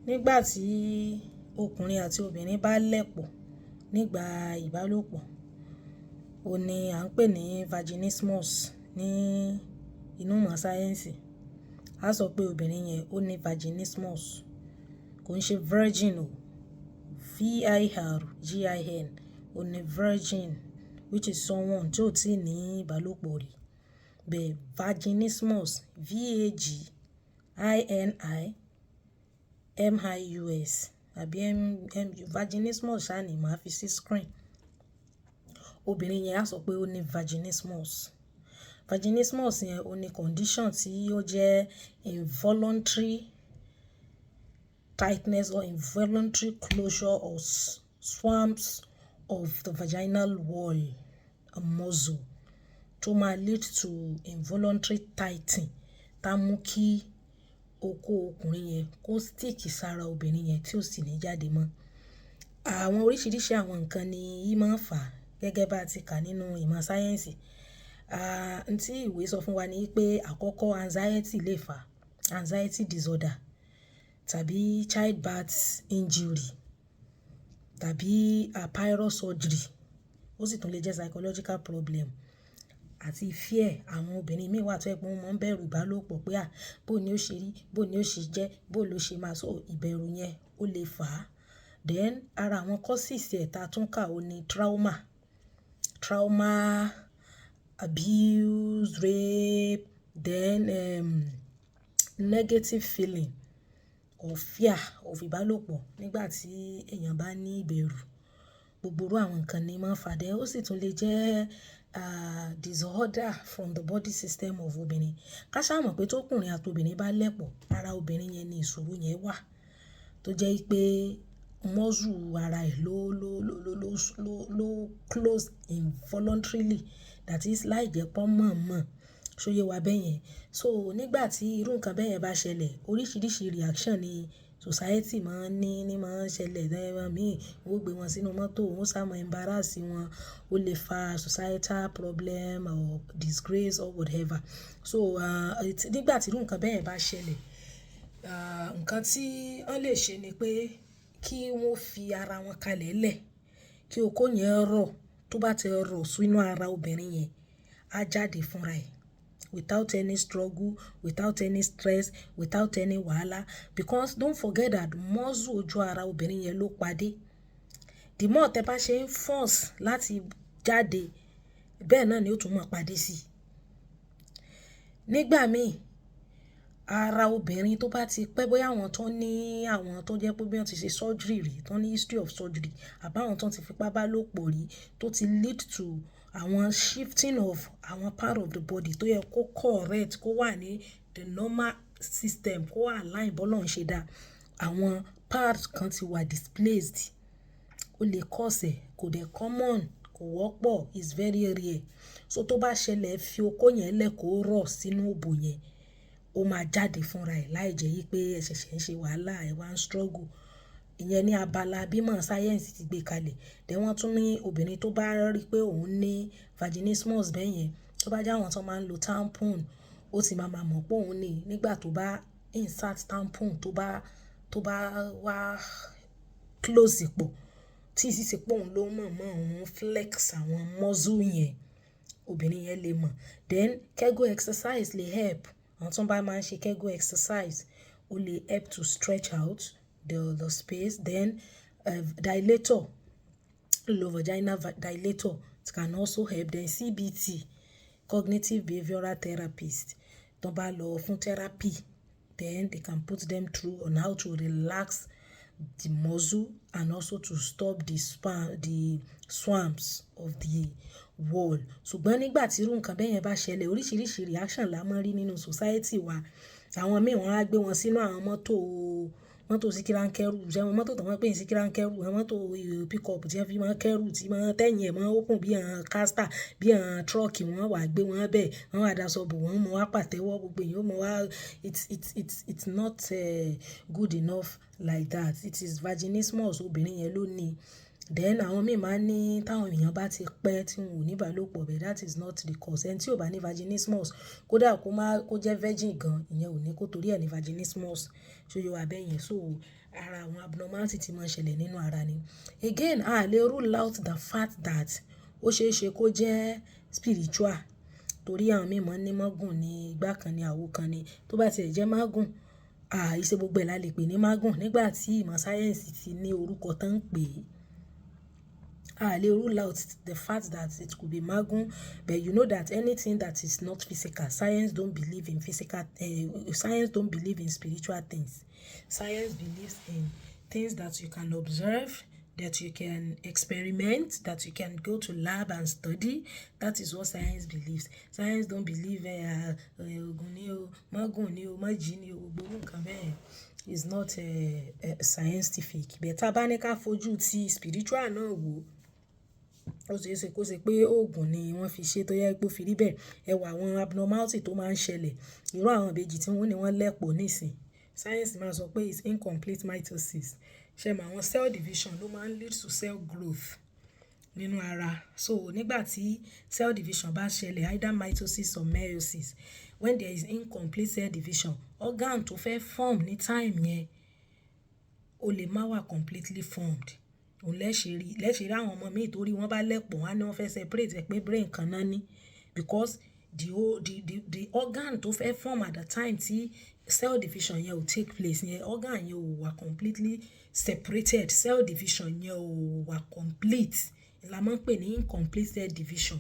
Nígbà tí ọkùnrin àti obìnrin bá lẹ̀pọ̀ nígbà ìbálòpọ̀, òun ní à ń pè ní vaginismus ní inú ìmọ̀ sáyẹ́ǹsì. A sọ pé obìnrin yẹn ó ní vaginismus, kò ń ṣe virgin o. V-I-R-G-I-N, ó ní virgin, which is someone tí ò tí ì ní ìbálòpọ̀ rí. Bẹ́ẹ̀ vaginismus, V-A-G-I-N-I-M-I-U-S àbí M-M-U, vaginismus ṣá ni màá fi sí screen. Obìnrin yẹn a sọ pé ó ní vaginismus. Vaginismus yẹn ó ní condition tí ó jẹ́ involuntary tightness or involuntary closure or spasms of the vaginal wall and muscle tó máa lead to involuntary tightening, tá mú kí okó ọkùnrin yẹn kó stick sára obìnrin yẹn tí ó sì ní jáde mọ́. Àwọn oríṣiríṣi àwọn nǹkan ni í máa ń fà gẹ́gẹ́ bá ti kà nínú ìmọ̀ sáyẹ́ǹsì. N tí ìwé sọ fún wa ní pé àkọ́kọ́, anxiety lè fà, anxiety disorder tàbí childbirth injury tàbí prior surgery. Ó sì tún lè jẹ́ psychological problem àti fear. Àwọn obìnrin mìí wà tó jẹ́ pé wọ́n máa ń bẹ̀rù ìbálòpọ̀ pé à, bó ní ó ṣe rí, bó ní ó ṣe jẹ́, bó ló ṣe máa so ìbẹ̀rù yẹn ó lè fà á. Then ara àwọn causes ẹ̀ ta tún kà ó ní trauma, trauma, abuse, rape, then negative feeling or fear of ìbálòpọ̀ nígbà tí èèyàn bá ní ìbẹ̀rù. Gbogbo irú àwọn nǹkan ní máa ń fà. Then ó sì tún lè jẹ́ disorder from the body system of obìnrin. Ká ṣá mọ̀ pé tó ọkùnrin àti obìnrin bá lẹ̀pọ̀, ara obìnrin yẹn ni ìṣòro yẹn wà. Tó jẹ́ pé muscle ara ẹ̀ ló close involuntarily, that is, láì jẹ́ pé wọ́n mọ̀ mọ̀. Ṣó yé wa bẹ́yẹn? So nígbà tí irú nǹkan bẹ́yẹn bá ṣẹlẹ̀, oríṣiríṣi reaction ni society máa ń ní máa ń ṣẹlẹ̀. Àwọn míì wọ́n ó gbé wọn sínú mọ́tò, wọ́n sá máa embarrass wọn. Ó lè fa societal problem or disgrace or whatever. So nígbà tí irú nǹkan bẹ́yẹn bá ṣẹlẹ̀, nǹkan tí wọ́n lè ṣe ni pé kí wọ́n fi ara wọn kalẹ̀ lẹ̀, kí okó yẹn rọ̀. Tó bá ti rọ̀ sínú ara obìnrin yẹn, á jáde fúnra ẹ̀ without any struggle, without any stress, without any wahala. Because don't forget that muscle ojú ara obìnrin yẹn ló padé. The more tẹ bá ṣe ń force láti jáde, bẹ́ẹ̀ náà ni ó tún máa padé sí. Nígbà míì, ara obìnrin tó bá ti pẹ́, bóyá àwọn tó ní, àwọn tó jẹ́ pé bí wọ́n ti ṣe surgery rí, tó ní history of surgery, àbí àwọn tó ti fipá bá lòpọ̀ rí, tó ti lead to àwọn shifting of àwọn part of the body tó yẹ kó correct, kó wà ní the normal system, kó align bó Ọlọ́run ṣe dá. Àwọn parts kan ti wà displaced. Ó lè cause ẹ̀, kò dẹ̀ common, kò wọ́pọ̀, is very rare. So tó bá ṣẹlẹ̀, fi okó yẹn lẹ̀ kó rọ̀ sínú òbò yẹn, ó máa jáde fúnra ẹ̀ láì jẹ́ wípé ẹ ṣẹ̀ṣẹ̀ ń ṣe wàhálà, ẹ wá ń struggle. Ìyẹn ní abala bí ìmọ̀ sáyẹ́ǹsì ti gbé kalẹ̀. Then wọ́n tún ní obìnrin tó bá rí pé òun ní vaginismus bẹ́yẹn, tó bá jẹ́ àwọn tó máa ń lo tampon, ó sì máa mọ̀ pé òun ní nígbà tó bá insert tampon, tó bá wá close pọ̀, tí sì ṣe pé òun ló mọ̀ mọ́ òun flex àwọn muscle yẹn, obìnrin yẹn lè mọ̀. Then Kegel exercise lè help. Àwọn tó bá máa ń ṣe Kegel exercise, ó lè help to stretch out the space. Then dilator, lo vaginal dilator, it can also help. Then CBT, cognitive behavioral therapist, tó bá lọ fún therapy, then they can put them through on how to relax the muscle and also to stop the spasms of the wall. Ṣùgbọ́n nígbà tí irú nǹkan bẹ́yẹn bá ṣẹlẹ̀, oríṣiríṣi reaction la máa ń rí nínú society wa. Àwọn míì wọ́n á gbé wọn sínú àwọn mọ́tò, mọ́tò síkírá-ń-kẹ́rù. Ṣé àwọn mọ́tò tó máa ń pè ní síkírá-ń-kẹ́rù, àwọn mọ́tò pick up tí wọ́n fi máa ń kẹ́rù, tí máa ń tẹ̀yìn ẹ̀ máa ń open bí àwọn caster, bí àwọn truck, wọ́n wá gbé wọn bẹ́ẹ̀, wọ́n wá daṣọ bò wọ́n, mọ́ wá pàtẹ́wọ́, gbogbo èèyàn ó mọ̀ wá. It's not good enough like that. It is vaginismus, obìnrin yẹn ló ní. Then àwọn míì máa ń ní táwọn èèyàn bá ti pẹ́ tí wọn ò ní ìbálòpọ̀, but that is not the cause. Ẹni tí ò bá ní vaginismus, kódà kó má kó jẹ́ virgin gan, ìyẹn ò ní kó torí ẹ ní vaginismus. Ṣé o yé wa bẹ́ẹ̀ yẹn? So ara àwọn abnormality tí máa ń ṣẹlẹ̀ nínú ara ni. Again, a lè rule out the fact that ó ṣe é ṣe kó jẹ́ spiritual, torí àwọn míì máa ń ní mágùn ní ìgbà kan ní àwo kan ni. Tó bá ti ẹ̀ jẹ́ mágùn, à í ṣe gbogbo ẹ̀ la lè pè ní mágùn nígbà tí ìmọ̀ sáyẹ́ǹsì ti ní orúkọ tó ń pè é. A lè rule out the fact that it could be mágùn, but you know that anything that is not physical, science don't believe in physical, science don't believe in spiritual things. Science believes in things that you can observe, that you can experiment, that you can go to lab and study. That is what science believes. Science don't believe ògùn ni o, mágùn ni o, májì ni o, gbogbo nǹkan bẹ́ẹ̀ is not scientific. But tá bá ní ká fojú ti spiritual náà wò, ó ṣe é ṣe kó ṣe pé òògùn ni wọ́n fi ṣe tó yẹ pé ó fi rí bẹ́ẹ̀. Ẹ wo àwọn abnormality tó máa ń ṣẹlẹ̀. Irú àwọn ìbejì tí wọ́n ní wọ́n lẹ̀pọ̀ nísìnyí. Science máa sọ pé it's incomplete mitosis. Ṣé ẹ mọ̀ àwọn cell division ló máa ń lead to cell growth nínú ara. So nígbà tí cell division bá ṣẹlẹ̀, either mitosis or meiosis, when there is incomplete cell division, organ tó fẹ́ form ní time yẹn ó lè má wà completely formed. Òun lẹ ṣe rí àwọn ọmọ míì torí wọ́n bá lẹ̀pọ̀, wọ́n á ní wọ́n fẹ́ separate ẹ pé brain kan náà ní, because the whole the organ tó fẹ́ form at the time tí cell division yẹn ò take place yẹn, organ yẹn ò wà completely separated, cell division yẹn ò wà complete. La máa ń pè ní incomplete cell division.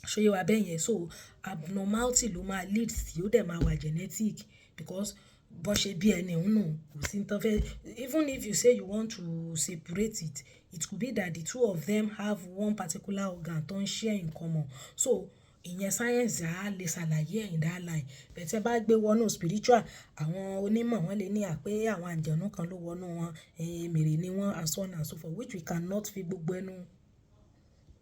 Ṣé o yé wa bẹ́ẹ̀ yẹn? So abnormality ló máa lead sí, ó dẹ̀ máa wà genetic, because bó ṣe bí ẹni òun nù, kò sí nǹkan fẹ́. Even if you say you want to separate it, it could be that the two of them have one particular organ tó ń share in common. So ìyẹn science á lè ṣàlàyé ẹ̀ in that line. But tí ẹ bá gbé wọnú spiritual, àwọn onímọ̀ wọ́n lè ní à pé àwọn àǹjọ̀nú kan ló wọnú wọn, emèrè ni wọ́n and so on and so forth, which we cannot fi gbogbo ẹnu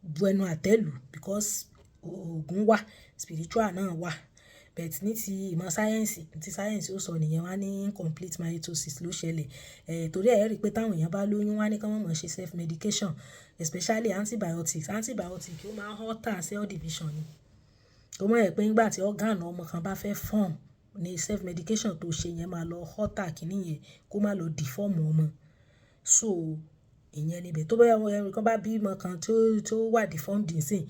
bu ẹnu àtẹ́ lù, because òògùn wà, spiritual náà wà. But ní ti ìmọ̀ sáyẹ́ǹsì, tí sáyẹ́ǹsì ó sọ nìyẹn, wọ́n á ní incomplete mitosis ló ṣẹlẹ̀. Torí ẹ rí pé táwọn èèyàn bá lóyún, wọ́n á ní kí wọ́n má ṣe self medication, especially antibiotics. Antibiotics ó máa ń alter cell division ni. Ó mọ̀ ẹ́ pé nígbà tí organ ọmọ kan bá fẹ́ form ní self medication tó ṣe yẹn máa lọ alter kíní yẹn kó má lọ deform ọmọ. So ìyẹn níbẹ̀. Tó bá ẹni kan bá bí ọmọ kan tó wà deformed nísìnyí,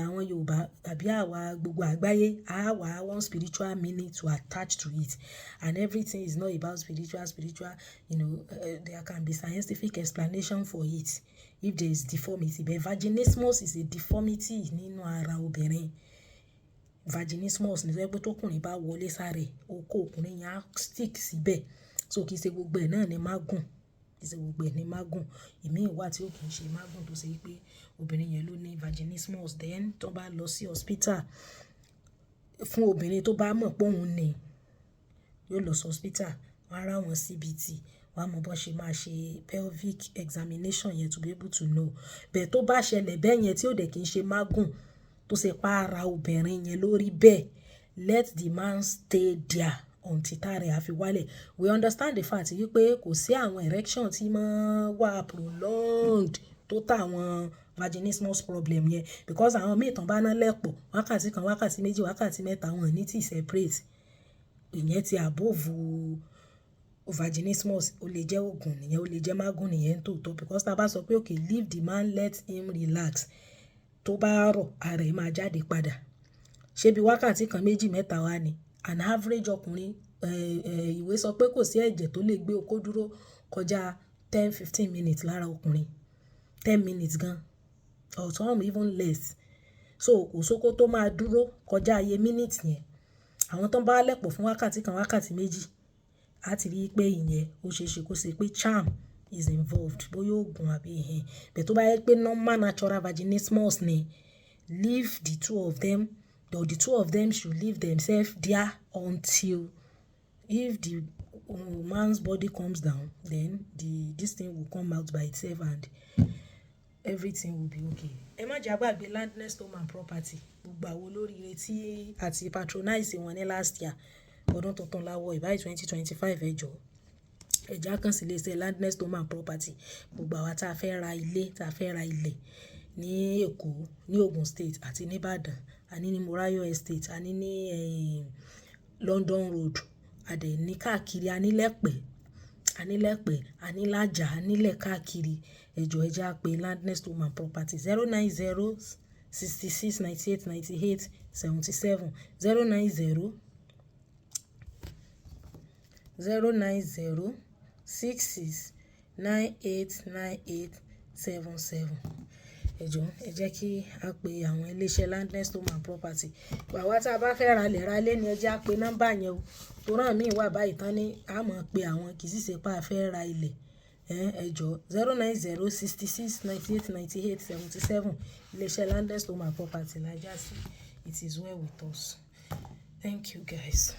àwọn Yorùbá tàbí àwa gbogbo àgbáyé á wà one spiritual meaning to attach to it. And everything is not about spiritual, spiritual. There can be scientific explanation for it if there is deformity. But vaginismus is a deformity nínú ara obìnrin. Vaginismus ní tó jẹ́ pé tó ọkùnrin bá wọlé sáré, okó ọkùnrin yẹn á stick síbẹ̀. So kì í ṣe gbogbo ẹ̀ náà ni mágùn. Kì í ṣe gbogbo ẹ̀ ni mágùn. Ìmí wà tí ó kì í ṣe mágùn tó ṣe wípé obìnrin yẹn ló ní vaginismus. Then tó bá lọ sí hospital, fún obìnrin tó bá mọ̀ pé òun ní, yóò lọ sí hospital, wọ́n á rà wọ́n CBT, wọ́n á mọ bó ṣe máa ṣe pelvic examination yẹn to be able to know. But tó bá ṣẹlẹ̀ bẹ́ẹ̀ yẹn tí ó dẹ̀ kí ń ṣe mágùn, tó ṣe pé ara obìnrin yẹn lórí bẹ́ẹ̀, let the man stay there until tára ẹ̀ á fi wálẹ̀. We understand the fact wípé kò sí àwọn erection tí máa wà prolonged tó tà àwọn vaginismus problem yẹn, because àwọn míì tán bá ná lẹ̀pọ̀ wákàtí kan, wákàtí méjì, wákàtí mẹ́ta, wọ́n ò ní tí separate. Ìyẹn ti above vaginismus, ó lè jẹ́ òògùn nìyẹn, ó lè jẹ́ mágùn nìyẹn tó tọ́, because tí a bá sọ pé okay, leave the man, let him relax, tó bá rọ̀, ara ẹ̀ máa jáde padà. Ṣé bí wákàtí kan, méjì, mẹ́ta wá ni? An average ọkùnrin, ìwé sọ pé kò sí ẹ̀jẹ̀ tó lè gbé okó dúró kọjá 10, 15 minutes lára ọkùnrin. 10 minutes gan or some even less. So kò sóko tó máa dúró kọjá iye minutes yẹn. Àwọn tó ń bá lẹ̀pọ̀ fún wákàtí kan, wákàtí méjì, a ti rí pé ìyẹn ó ṣe é ṣe kó ṣe pé charm is involved, bóyá òògùn àbí ìhìn. But tó bá jẹ́ pé normal natural vaginismus ni, leave the two of them, or the two of them should leave themselves there until if the man's body comes down, then this thing will come out by itself and everything will be okay. Ẹ má jẹ́ a gbàgbé Landness Home and Property. Gbogbo àwọn olóríire tí a ti patronize wọn ní last year. Ọdún tuntun la wọ̀ yìí 2025, ẹ jọ. Ẹ jẹ́ á kàn sí ilé iṣẹ́ Landness Home and Property. Gbogbo àwa tí a fẹ́ ra ilé, tí a fẹ́ ra ilẹ̀ ní Èkó, ní Ogun State àti ní Ìbàdàn. A ní ní Morayo Estate, a ní ní London Road, a dẹ̀ ní káàkiri, a ní Lẹ́pẹ́, a ní Lẹ́pẹ́, a ní Lájà, a nílẹ̀ káàkiri. Ẹ jọ̀ọ́, ẹ jẹ́ á pe Landness Home and Property 090 66 98 98 77, 090, 090 66 98 98 77. Ẹ jọ̀ọ́, ẹ jẹ́ kí a pe àwọn ilé iṣẹ́ Landness Home and Property. Àwa tí a bá fẹ́ ra ilẹ̀ ra ilé ni ẹ jẹ́ á pe nọ́mbà yẹn o. Torí àwọn mìí wà báyìí tán ní a mọ̀ pé àwọn kì í sì ṣe pé a fẹ́ ra ilẹ̀. Ẹ jọ̀ọ́, 090 66 98 98 77. Ilé iṣẹ́ Landness Home and Property la já sí. It is well with us. Thank you, guys.